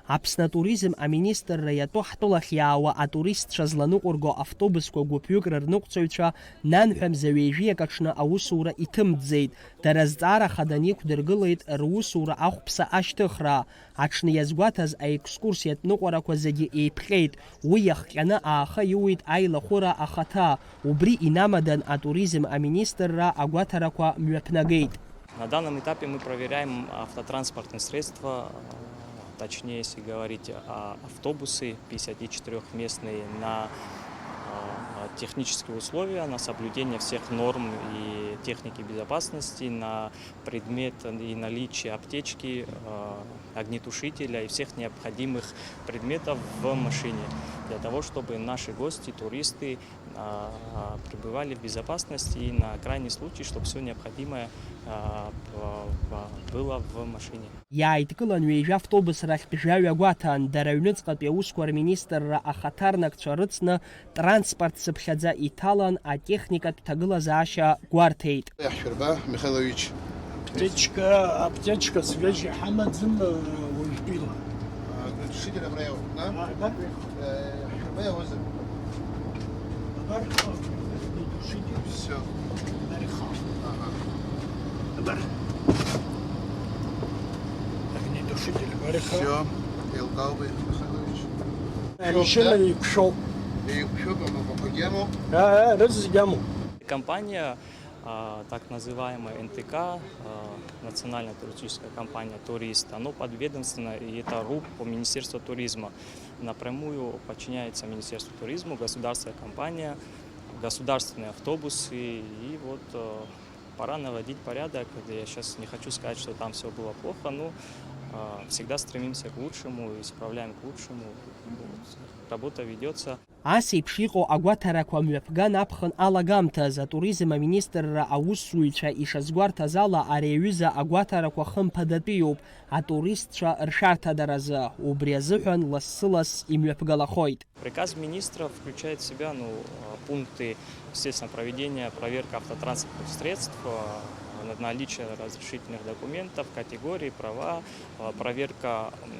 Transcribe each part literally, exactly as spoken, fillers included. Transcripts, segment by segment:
Аԥсны атуризм аминистрра иатәу ҳтәылахь иаауа атуристцәа зланыҟәырго автобусқәа гәыԥҩык рырныҟәцаҩцәа нанҳәа мза ҩажәиак аҽны аусура иҭымҵӡеит. Дара зҵаара хаданы иқәдыргылеит русура ахәԥса ашьҭыхра. Аҽны иазгәаҭаз аекскурсиатә ныҟәарақәа зегьы еиԥҟьеит. Уи иахҟьаны ааха иуит аилахәыра ахаҭа. Убри инамадан атуризм аминистрра агәаҭарақәа мҩаԥнагеит. На данном этапе мы проверяем автотранспортные средства, э, точнее, если говорить, а, автобусы пятидесятичетырёхместные на, а, технические условия, на соблюдение всех норм и техники безопасности, на предмет и наличие аптечки, а, огнетушителя и всех необходимых предметов в машине, для того, чтобы наши гости, туристы, а, пребывали в безопасности и на крайний случай, чтобы всё необходимое, а, в-, в-, было в машине. Иааидкылан ҩажәа автобус рахьтә жәаҩа гәаҭан, дара аҩныҵҟатәи аусқәа рминистрра ахаҭарнакцәа рыцны транспорт цыԥхьаӡа иҭалан атехникатә ҭагылазаашьа гәарҭеит. Иаҳшәырба, Михайлович. Аптечка, аптечка свежа ҳамаӡам, э, уажәтәила. А, огнетушитель абра иоуп, да? А, да. Э, иаҳшәырба иауазар? Абар, огнетушитель. Всё. Абар иҟоуп. Ага. Абар. Огнетушитель абар иҟоуп. Всё, еилкаауп, Михайлович. Амашьына еиқәшәоуп. Еиқәшәоуп, амаҟақәагьы амоуп. Ааи, рызегь амоуп. Компания, а, так называемая Н Т К, а, национальная туристическая компания «Турист», оно подведомственно, и это РУП по Министерству туризма. Напрямую подчиняется Министерству туризма, государственная компания, государственные автобусы. И вот, э, пора наводить порядок. Я щас не хочу сказать, что там всё было плохо, но, э, всегда стремимся к лучшему, исправляем к лучшему. Вот. Работа ведётся. Ас еиԥш иҟоу агәаҭарақәа мҩаԥган аԥхын алагамҭаз, атуризм аминистрра аусзуҩцәа ишазгәарҭаз ала, ари аҩыза агәаҭарақәа хымԥадатәиуп атуристцәа ршәарҭадаразы. Убри азыҳәан лассы-ласс имҩаԥгалахоит. Приказ министра включает в себя, ну, а, пункты, естественно, проведения проверки автотранспортных средств, а, на наличие разрешительных документов, категории, права, а, проверка, м,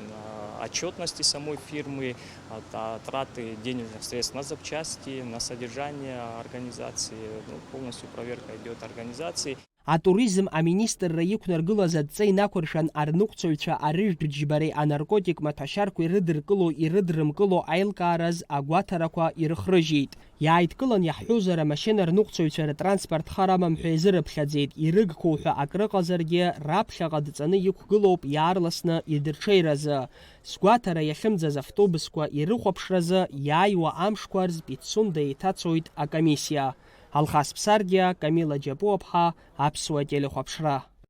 а, отчётности самой фирмы, а, та-, траты денежных средств на запчасти, на содержание организации, ну, полностью проверка идёт организации. Атуризм аминистрра иқәнаргылаз адҵа инақәыршәан, арныҟәцаҩцәа арыжәтә џьбареи анаркотик маҭәашьарқәеи рыдыркыло-ирыдрымкыло аилкаараз агәаҭарақәа ирыхрыжьит. Иааидкылан иаҳҳәозар, амашьына рныҟәцаҩцәа ртранспорт хар амам ҳәа иазырыԥхьаӡеит, ирыгқәоу ҳәа акрыҟазаргьы, раԥхьаҟа дҵаны иқәгылоуп иаарласны идырҽеиразы. Сгәаҭара иахьымӡаз автобусқәа ирыхәаԥшразы иааиуа амшқәа рзы Пицунда еиҭацоит акомиссиа. Алхас Ԥсардиа, Камила Џьапуаԥҳа, Аԥсуа телехәаԥшра.